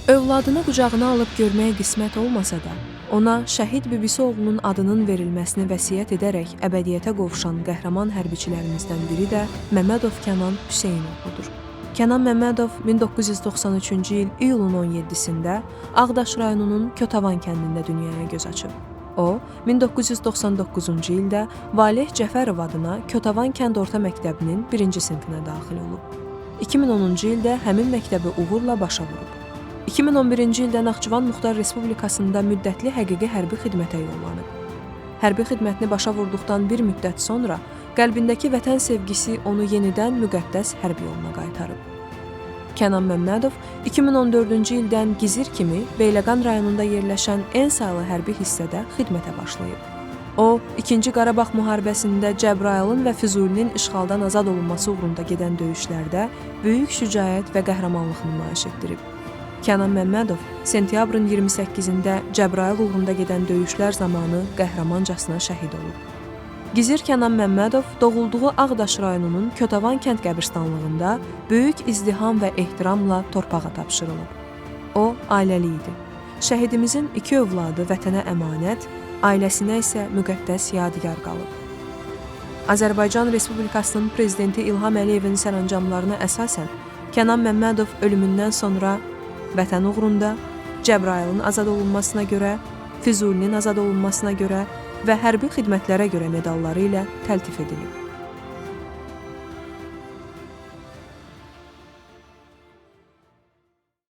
Övladını qucağına alıb görməyə qismət olmasa da, ona şəhid bibisi oğlunun adının verilməsini vəsiyyət edərək əbədiyyətə qovuşan qəhrəman hərbiçilərimizdən biri də Məmmədov Kənan Hüseynoğludur. Kənan Məmmədov 1993-cü il iyulun 17-sində Ağdaş rayonunun Kötavan kəndində dünyaya göz açıb. O, 1999-cu ildə Valeh Cəfərov adına Kötavan kənd orta məktəbinin 1-ci sinfinə daxil olub. 2010-cu ildə həmin məktəbi uğurla başa vurub. 2011-ci ildə Naxçıvan Muxtar Respublikasında müddətli həqiqi hərbi xidmətə yollanıb. Hərbi xidmətini başa vurduqdan bir müddət sonra qəlbindəki vətən sevgisi onu yenidən müqəddəs hərb yoluna qaytarıb. Kənan Məmmədov 2014-cü ildən Gizir kimi Beyləqan rayonunda yerləşən N saylı hərbi hissədə xidmətə başlayıb. O, 2-ci Qarabağ müharibəsində Cəbrayılın və Füzulinin işğaldan azad olunması uğrunda gedən döyüşlərdə böyük şücaət və qəhrəmanlıq nümayiş etdirib. Kənan Məmmədov sentyabrın 28-də Cəbrayıl uğrunda gedən döyüşlər zamanı qəhrəmancasına şəhid olub. Gizir Kənan Məmmədov doğulduğu Ağdaş rayonunun Kötavan kənd qəbirstanlığında böyük izdiham və ehtiramla torpağa tapşırılıb. O, ailəli idi. Şəhidimizin iki övladı vətənə əmanət, ailəsinə isə müqəddəs yadigar qalıb. Azərbaycan Respublikasının Prezidenti İlham Əliyevin sərəncamlarına əsasən Kənan Məmmədov ölümündən sonra Vətən uğrunda, Cəbrayılın azad olunmasına görə, Füzulinin azad olunmasına görə və hərbi xidmətlərə görə medalları ilə təltif edilib.